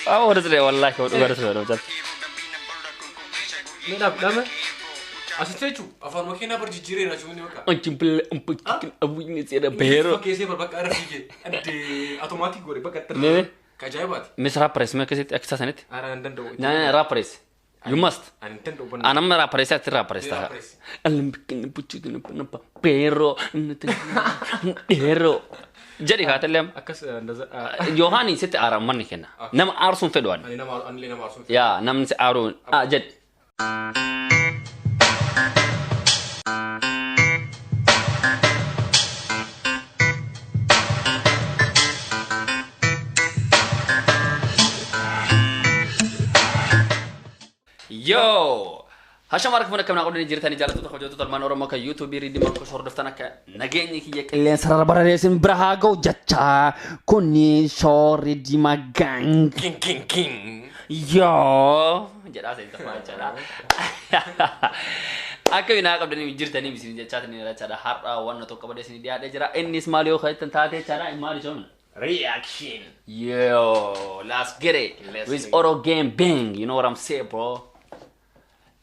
Awwa dasle wallahi ko dhugaa dasle dha. Mee dhaab dhame. Asitti jechuun afaan makiinaa bar jijjiireera jechuun bakka. Anchimpil ampikin awwini seera beero. Fakkeessee bar bakka irra fiigee addee automaatik godhe bakka itti. Mee? Ka ajaa'ibaati. Mis rapres mee akkasitti akka isaanitti? Ara hin danda'u. Na rapres. You must. Ani hin danda'u. Anamma rapres ati rapres ta'a. Rapres. Alambikin puchutin panapa pero pero. Jedhi kaatellee Akkas Yohaani sitti aara manni kenna. Nama aarsuun fedhu ani. ani nama anillee nama aarsuun. Yaa namni si aaruun ah jedhi. Yo! Hasham harka fuuna kamna qodni jirtanii jaallattoota kabajattoota ilmaan Oromoo kan YouTube riidii markos hordoftan akka nageenyi kiyya qilleensa rara barareessin bira haa ga'u jecha kuni shoorri diimaa gang. King king king. Yo! Jedhaa seentafaa jechaadha. Akka binaa qabdanii jirtanii isin jechaatanii jechaadha. Har'a waan tokko qabadee isin dhiyaadhee jira. Innis maal yoo kan taate jechaadha. Maal jechuun? Reaction. Yo, let's get it. Let's With get it. Oro Gang Bang, you know what I'm saying, bro?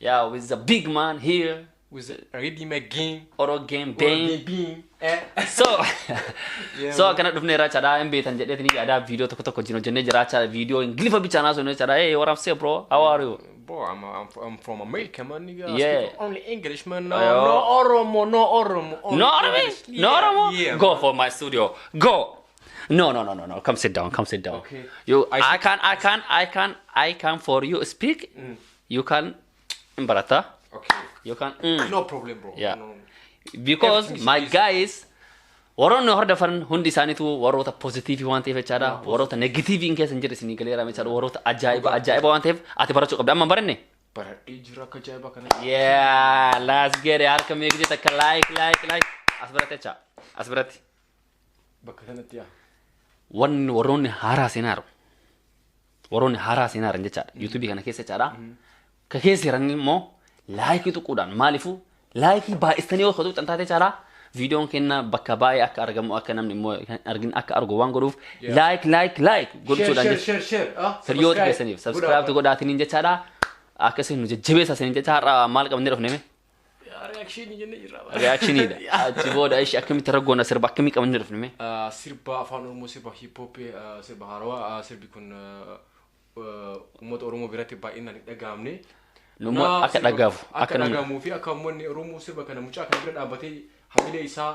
Yeah, with the big man here, With Ready McGinn. Oro Gang Bang. Bang. Eh. So, Yeah, so man. akkana dhufnee jechaadha. Hin beektan jedheetini yaada viidiyoo tokko tokko wajjin hojjennee jira jechaadha. Viidiyoo Ingiliffa bichaanaa sun jechaadha. Hey, what I'm saying, bro? How are you? Bro, I'm from America, man. Nigga. I Yeah. speak only English, man. No, Ayo. no Oromo, no Oromo. Only No Oromo? English. No Yeah, Oromo? Yeah. Go man. for my studio. Go. No, no, no, no, no. Come sit down. Come sit down. Okay. You, I I can for you speak. You can, barata. Okay. You can. No problem, bro. Yeah. No. Because Everything is my easy. guys, warroonni hordofan hundi isaaniitu warroota pozitiivii waan ta'eef jechaadha. Warroota negatiiviin keessa hin jirre isinii galeera jechaadha. Warroota ajaa'iba ajaa'iba waan ta'eef ati barachuu qabda. Amma hin baranne? Baradhee jira akka ajaa'iba kana. Yeah, let's get it. Harka meeqa jette akka like like like. As biratti jecha. As biratti. Bakka kanatti yaa. Wanni warroonni haaraa seenaaru. Warroonni haaraa seenaaran jechaadha. YouTube kana keessa jechaadha. Ka keessa jiran immoo laayikii tuquudhaan maaliifuu laayikii baay'istanii yoo tuqxan taate jechaadha. Viidiyoon kenna bakka baay'ee akka argamu akka namni immoo hin argin akka argu waan godhuuf Yeah. like like like gochuudhaan Share, jechuudha. share, share. Ah, Hiriyoota subscribe. keessaniif subscribe godhaatiniin jechaadha. Akkasiin nu jajjabeessa isiniin jecha har'a maal qabnee dhufne mee? Yaa, reaction jennee jirra. Reactioniidha. Achi booda ishee akkamitti raggoona sirba akkamii qabnee dhufne mee? Sirba afaan Oromoo, sirba hip hop, sirba haarawaa, sirbi kun uummata Oromoo biratti baay'inaan hin dhaga'amne. Nu immoo Na akka sirba- dhaga'amu, akka akka namni- dhaga'amuu fi akka uummanni Oromoo sirba kana mucaa kana bira dhaabbatee hamilee isaa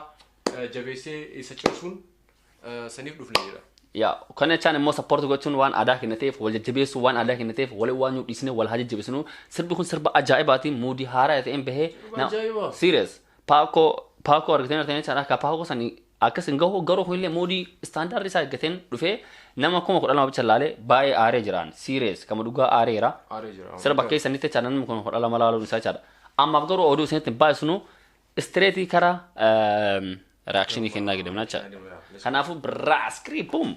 jabeessee isa cimsuun saniif dhufne jira. Yaa kana jechaan immoo support gochuun waan aadaa keenya ta'eef wal jajjabeessuu waan aadaa keenya ta'eef wal waan nu dhiisne wal haa jajjabeessinu. Sirbi kun sirba ajaa'ibaati muudii haaraa ta'een bahee. Sirba ajaa'ibaa. Serious. Paakoo paakoo argatee argatee jechaan akka paakoo sanii akkas hin gahu garuu kunillee muudii istaandaardi isaa eeggateen dhufee nama 12,000 bicha laalee baay'ee aaree jiraan. Serious kama dhugaa aareera. Aaree jira. Sirba keessanitti jechaan namni 12,000 laaluun isaa jechaadha. Ammaaf garuu oduu isinitti hin baay'isnu istireetii karaa reaakshinii kennaa jedhamna jechaadha. Kanaafuu biraa iskrii boom.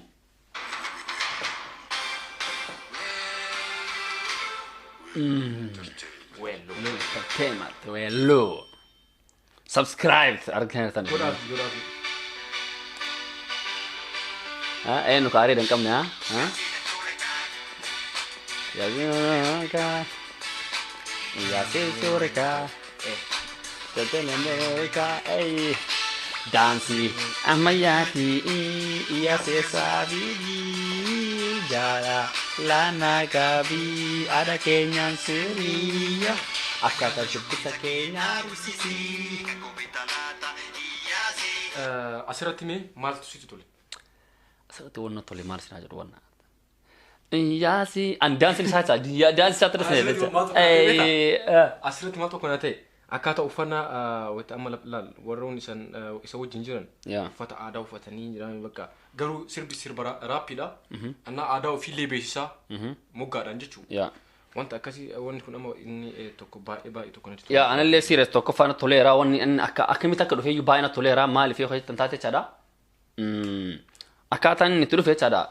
Wello. Entertainment, wello. Subscribe argatan. Godhaaf godhaaf. Ha, eenyu ka areeda hin qabne ha? Ha? Yaa Yaa Seesurika. Ey. Daansii ammayyaati yaa seesaabii jaala laana gabii aadaa keenyaan sirriya akkaataa shubbisa keenyaa ruksisii. Asirratti mee maaltu sitti tole? Asirratti wanna tole maal sinaa jedhu wanna. Yaasi an daansiin isaa jecha daansi isaa ture Asirratti maaltu sana. Asirratti maal tokko na ta'e akkaataa uffannaa wayita amma laal warroonni isan isa wajjin jiran Yaa. uffata aadaa uffatanii jiran bakka garuu sirbi sirba raappiidha. Annaa aadaa ofiillee beeksisaa moggaadhaan jechuudha. Yaa. Wanta akkasii wanni kun amma inni tokko baay'ee baay'ee tokko natti tola. Yaa anallee serious tokkoffaa natti toleera wanni inni akka akkamitti akka dhufee iyyuu baay'ee natti toleera maaliif yoo jettan taate jechaadha. Akkaataan inni itti dhufe jechaadha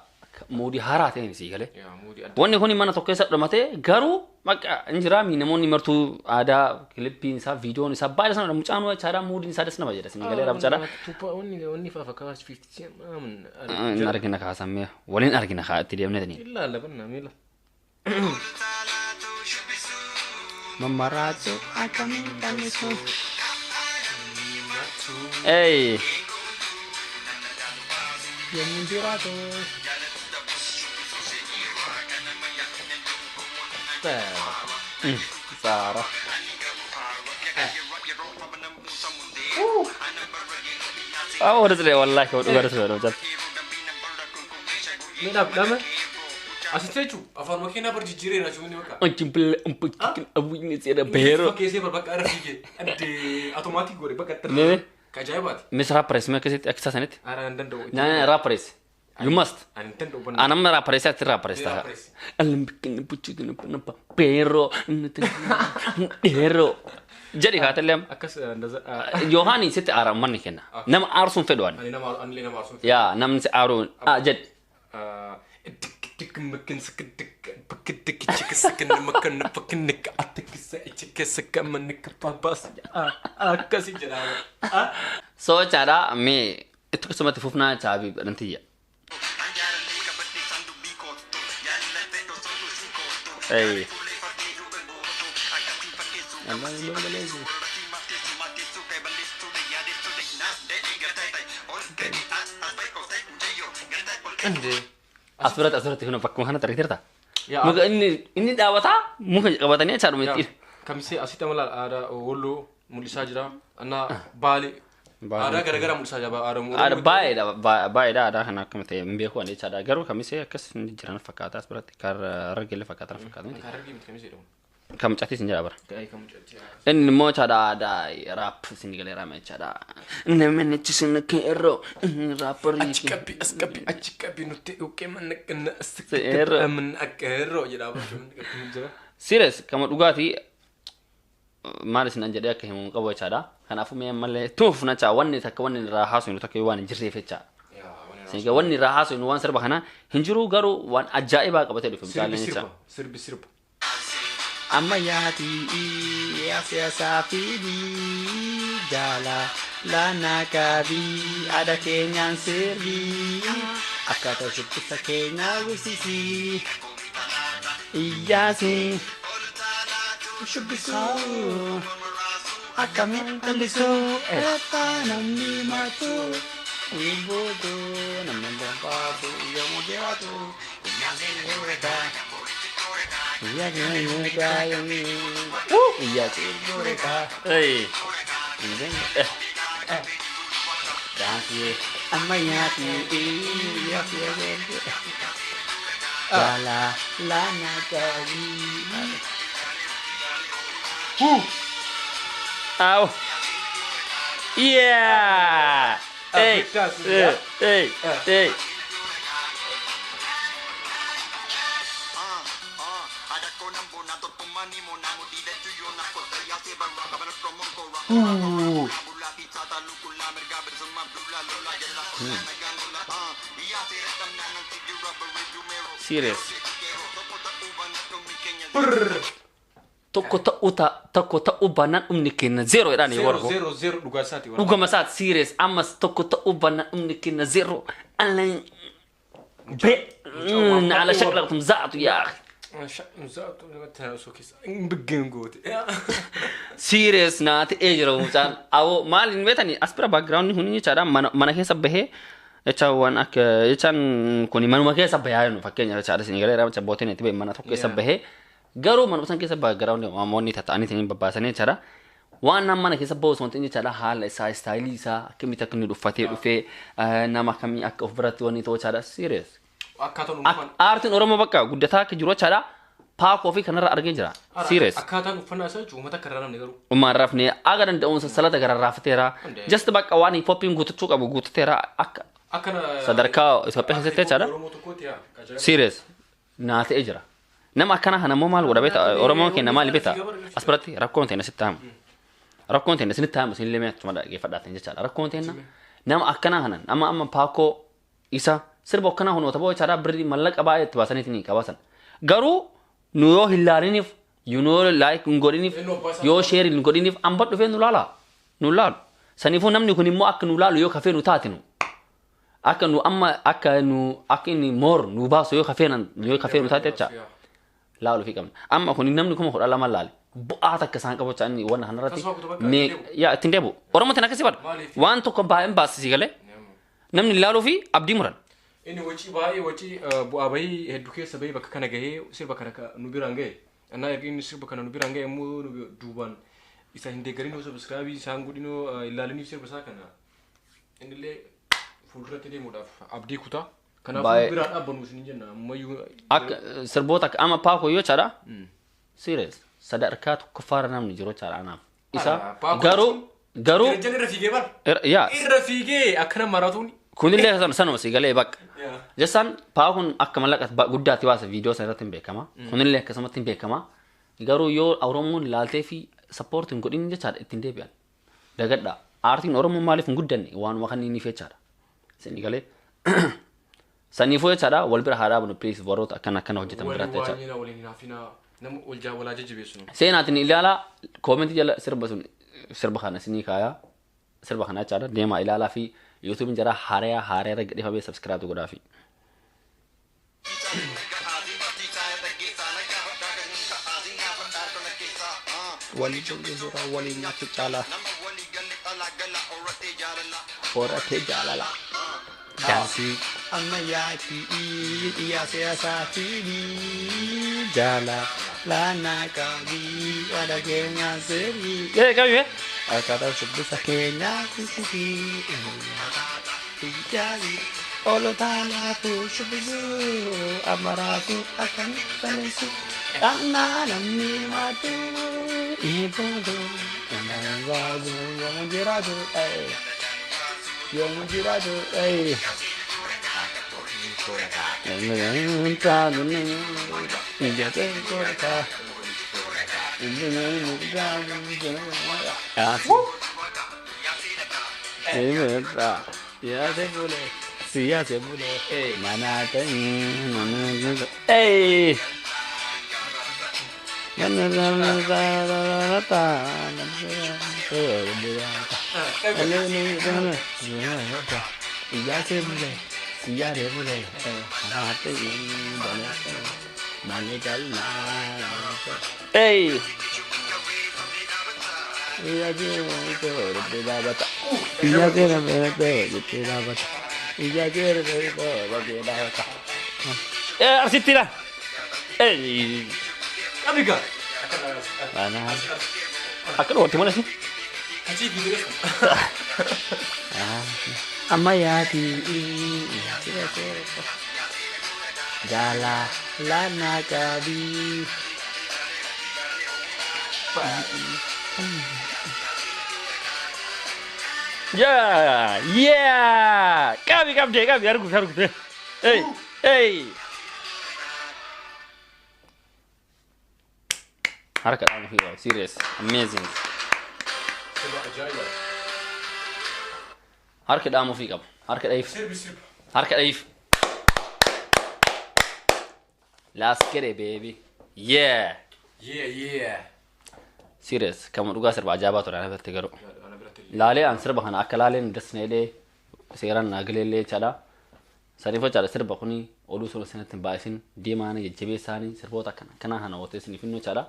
muudii haaraa ta'een sii galee. Yaa muudii adda. Wanni kun mana tokko keessa dhumatee garuu Bakka injiraami namoonni martuu aadaa kilippiin isaa viidiyoon isaa baay'ee sana mucaan jechaadha, moodiin isaa das nama jedha isin galee jechaadha. Tuuppaa wanni fa'aa fakkaata 50 maamun. Hin argina kaasammee waliin argina kaa itti deemnetanii. Ilaalla banna miila. Mammaraatu akkamiin qallisu. Ey. Yemmin jiraatu. Saara. Ah, warra ture wallaahi dhugaa ture mucaan. Miidhaaf dhama. Asitti jechuun afaan makiinaa bar jijjiireera jechuun bakka. Anjin billa umpukkin awwiin seera beero. Fakkeessee bar bakka irra fiigee addee automaatik godhe bakka itti. Mee? Ka ajaa'ibaati. Mis raapparees mee akkasitti akka isaa sanitti? Ara hin danda'u. Naa raapparees. You must. Ani hin danda'u banna. Anamma raapparees ati raapparees ta'a. Raapparees. Alambikin buchuutin napa beero dheero. Jedhi kaatellee Akkas ndaza. Yohaani sitti aara uummanni kenna. Nama aarsuun fedhu ani. Ani nama anillee nama aarsuun. Yaa namni si aaruun ah jedhi. Tik makin sik tik pak tik chik sik makan pak nik atik se chik sik manik papas akkasi jedhama. So jechaadha mee itti akkasumatti fufnaa chaabii badhantiyya. Ey. Ande. Asirratti kun bakkuma kanatti argiteerta. Yaa. Muka inni dhaabataa muka qabatanii achaadhuma ittiin. Kamisee asitti amala aadaa Walloo mul'isaa jira. Annaa Baalee. Aadaa garaagaraa mul'isaa jira. Aadaa Oromoo. Aadaa baay'eedha baay'eedha aadaa kana akkuma ta'e hin beeku ani jechaadha. Garuu kamisee akkas inni jiran fakkaata as biratti harargeellee fakkaata fakkaata miti. Kan Harargee miti kamisee jedhamu. Kan mucattis hin jira bara. Ga'ee kan mucattii. Inni immoo jechaadha aadaa raap isin galeera jechaadha. Namni achi keeroo raapparii. Achi qabbi as qabbi achi qabbi nuti uqqee mana qinna as Seeroo. mana akkeeroo jedhaa jira. Serious kama dhugaatii maal isin jedhee akka himu qabu jechaadha. Kanaafuu mee ammallee tuuf nacha wanni takka wanni irraa haasofnu takka waan hin jirreef jecha. Singa wanni irraa haasofnu waan sirba kana hin jiru garuu waan ajaa'ibaa qabatee dhufe Sirbi mucaaleen jecha. sirba sirbi sirba. Ammayyaatii siyaasaa fi jaala laanaa qabii aadaa keenyaan sirbii akkaataa shubbisa keenyaa gursisii iyyaasii shubbisuu akkamiin callisuu eebbaa namni matu ibootuu namni bombaasu yommuu jiraatu iyyaasiin gurretaa. Hey. Ow. Yeah. Hey. Hey. Hey. Serious. Tokko ta'uu baannaan dhumni keenya zero jedhaan Zero warra. zero zero dhugaa isaati warra. Dhugama isaati serious ammas tokko ta'uu baannaan dhumni keenya zero. Alan be ala shaklakum zaatu yaa akhi. Osoo keessa hin biggeen goote. Serious naa ta'ee jira mucaan. Awoo maal hin beektani as bira background kun jechaadha mana keessa bahee jecha waan akka jechaan kun manuma keessa bahaa jennu fakkeenya jechaadha isin galee jecha booteen itti bahe mana tokko keessa bahee garuu manuma san keessa background namoonni tatta'anii ittiin babbaasanii jechaadha. Waan nama mana keessa bahu osoo hin ta'in jechaadha haala isaa istaayilii isaa akkamitti akka inni uffatee dhufee nama akkamii akka of biratti wanni ta'u jechaadha serious. Akkaataan uffannaa. Aartiin Oromoo bakka guddataa akka jiru jechaadha paakoo fi kanarra argee jira. Serious. Akkaataan uffannaa isaa jechuun uummata akka irraa namni garuu. Ummaan rafne aga danda'uun salata gara raafateera. Just bakka waan hip-hoppiin guutachuu qabu guutateera akka Akka sadarkaa Itoophiyaa keessatti jechaadha. Oromoo tokkotti yaa. Ajaa'iba. Serious naa ta'ee jira. Nama akkana kana immoo maal godha beekta Oromoon keenya maal beekta as biratti rakkoon teenya sitti hamu. Rakkoon teenya isinitti hamu isin illee achuma dhaggeeffadhaatiin jechaadha. Rakkoon teenya nama akkana kana nama amma paakoo isa sirba akkanaa hunoota boo jechaadha birrii mallaqa baay'ee itti baasaniitiin qabaasan. Garuu nu yoo hin laaliniif You know like hin godhiniif yoo share hin godhiniif amma dhufee nu laala. Nu laalu. Saniifuu namni kun immoo akka nu laalu yoo kafee nu taatinu. Akka nu amma akka nu akka inni moor nu baasu yoo kafee yoo kafee nu taate jecha. Laalu fi qabna. Amma kun namni 12,000 laale. Bu'aa takka isaan qabu jecha inni waan kanarratti. Mee yaa ittiin deebi'u. Oromootiin akkasii badha. Waan tokko baay'een baasisii galee. Namni laaluu fi abdii muran. Inni wacii baay'ee wacii bu'aa bahii hedduu keessa bahee bakka kana gahee sirba kana nu biraan gahe. Annaa erga inni sirba kana nu biraan gahe immoo duubaan isa hin deeggarin subscribe isaan godhinoo ilaaliniif sirba isaa kana innillee fuulduratti deemuudhaaf abdii kutaa. Kanaafuu biraan dhaabbannu isin jenna ammayyuu. Akka sirboota akka amma paakoo yoo chaadha. Serious sadarkaa tokkoffaarra namni jiru chaadha anaaf. Isa garuu garuu. Irra fiigee bara. Yaa. Irra fiigee akkana maraatuun. Kunillee sanuma si galee bakka. Jessaan paakuun akka mallaqa guddaatti baasa viidiyoo sana irratti hin beekama. Kunillee akkasumatti hin beekama. Garuu yoo Oromoon laaltee fi sappoortii hin godhin jechaadha ittiin deebi'an. Dagadha. Aartiin Oromoo maaliif hin guddanne waanuma kan inni fechaadha. Isin galee. Saniifuu jechaadha wal bira haa dhaabnu please warroota akkana akkana hojjetan biratti jechaadha. Waliin haafinaa nama walaa jajjabeessu. Seenaatiin ilaalaa koomentii jala sirba sun sirba kana isinii kaayaa sirba kana jechaadha deemaa ilaalaa fi YouTube jara haaraa haaraa irra gadhiifamee subscribe godhaa fi. Walii suuraa waliin nyaachuu caalaa. Horatee jaalala. Daansii ammayyaatii dhiyaa siyaasaatii jaalala qabii haadha keenyaa seerii. Qabii akkaataa shubbisa keenyaa kukkufii ijaarii olotaa laafuu shubbisuu amaraafuu akkan saleessu dhannaa namni maaduu iboodoo yoomuu jiraatu yoomuu jiraatu. Hey! Asitti la. Hey! Amiga. Akka wanti mana si? Ammayyaati. Jaalala qabii. Yeah, yeah. Qabi qabdee qabi arguuf arguuf. Hey, hey. Harka dhaabuu fi waa serious amazing. Harka dhaamuu fi qaba. Harka dhaif. Harka dhaif. Let's get it baby. Yeah. Yeah, yeah. Serious kama dhugaa sirba ajaa'ibaa ture ana biratti garuu. Laalee an sirba kana akka laaleen dasneelee seeraan naagaleellee jechaadha. Saniifoo jechaadha sirba kuni oduu sun isinatti hin baay'isin deemaanii jajjabeessaanii sirboota akkana akkanaa kana ootee isiniif hinnuu jechaadha.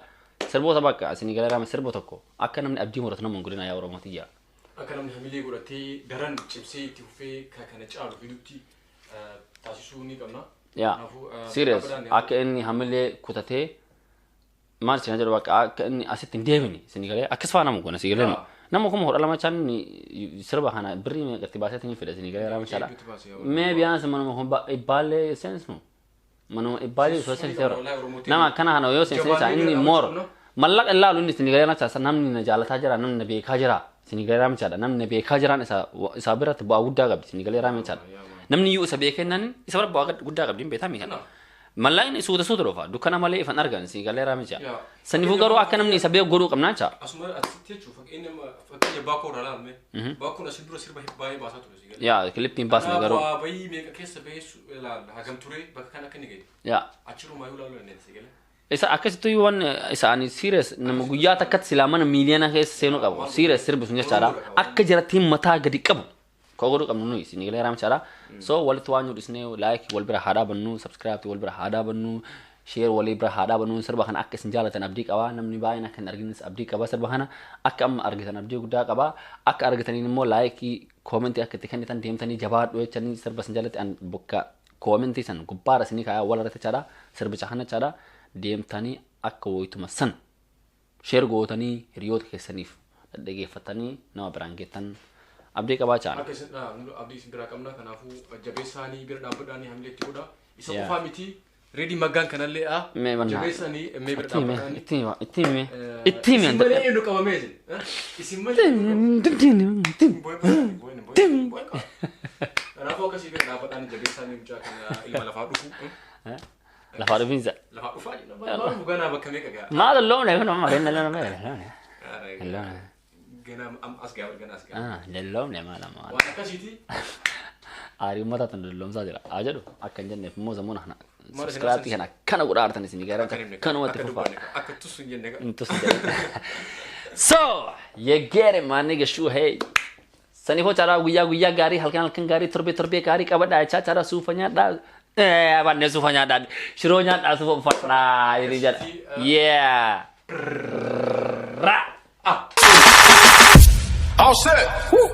Sirboota bakka isinii galeeraame sirba tokko akka namni abdii muratu nama hin godhina yaa Oromootii. Akka namni hamilee godhatee daran cimsee itti fufee kana caalu fidutti taasisuu ni qabna. Yaa serious akka inni hamilee kutatee maal isin jedhu bakka akka inni asitti hin deebine isinii galee akkas faa nama goona isinii galee nama 12,000 chaan sirba kana birrii meeqatti baaseetiin fedha isinii galee raama chaadha. Mee biyaan manuma ibbaalee seensu manuma ibbaalee osoo seensu nama akkana kana yoo seensu inni moor mallaqa ilaalu inni isinii galee raama namni na jaalataa jira namni na beekaa jira isinii galee raama chaadha namni na beekaa jiraan isa biratti bu'aa guddaa qabdi isinii galee raama chaadha. Namni iyyuu isa beekennaan isa bira bu'aa guddaa qabdi hin beekaa miidhagina. Mallaqni suuta suuta dhufa dukkana malee ifan argan isinii galee raama chaadha. Saniifuu garuu akka namni isa beeku godhuu qabnaa chaadha. Asuma asitti jechuun fakkeenya baakoo irraa ilaalme baakoon asii dura sirba baay'ee baasaa ture si galee. Yaa kilippiin baasne garuu. Bu'aa bayii meeqa keessa bahee ilaalla hagam ture bakka kana akka inni gahe. Yaa. Achirumaa yoo ilaaluu dandeenya si galee. Isa akkasitti waan isa ani serious nama guyyaa takkatti silaa mana miiliyoona keessa seenuu qabu. Serious sirbi sun jechaadha. Akka jarattiin mataa gadi qabu. Koo godhuu qabnu nuyi isin galee raamchaadha. So walitti waan nu like wal bira haa dhaabannu, subscribe wal bira haa dhaabannu, share walii bira haa dhaabannu. Sirba kana akka isin jaalatan abdii qaba. Namni baay'een akka hin argines abdii qaba. Sirba kana akka amma argitan abdii guddaa qaba. Akka argitaniin immoo like, comment akka itti kennitan deemtanii jabaadhu jechanii sirba isin jaalatti an bakka comment san gubbaarra isinii kaayaa wal irratti jechaadha. Sirbicha kana jechaadha. Deemtanii akka wayituma san share gootanii hiriyoota keessaniif dhaggeeffatanii nama biraan geettan abdii qabaa jechaadha. Akka isin abdii isin biraa qabna, kanaafuu jabeessaanii bira dhaabbadhaanii hamilee itti godha. Isa Yeah. qofaa miti, Reedii Maggaan kanallee Mee mannaa. jabeessaanii mee bira Itti hime, dhaabbadhaanii. itti hime, itti hime. Itti hime. Isin malee eenyu qabamee isin? Isin malee eenyu qabamee? Kanaafuu akkasii bira dhaabbadhaanii jabeessaanii mucaa kana ilma lafaa dhufu. Lafaa dhufiinsa. Lafaa dhufaa jenna. Maal ganaa bakka meeqa ga'a? Maal loomne kun amma kenna loomne loomne. Loomne. Ganaa as ga'a, ganaa as ga'a. Ah, loomne maal amma. Waan akkasiiti. Aarii uummataa tan dolloomsaa jira. Haa jedhu akka hin jenneef immoo sammuun kana Maal isin subscribe kana akkana godhaa artan isin gara Akka himne akkanumatti akka fufaa. dubbanne akka tussu hin jenne. Intus jedhe. So, you get it, my nigga shuu hey. Saniifoo caalaa guyyaa guyyaa gaarii, halkan halkan gaarii, torbee torbee gaarii qabadhaa jechaa caalaa suufa nyaadhaa. Bannee suufa nyaadhaa. Shiroo nyaadhaa, suufa uffadhaa. Jedhee jedha. Yeah. Ra. Ah. All set. Woo.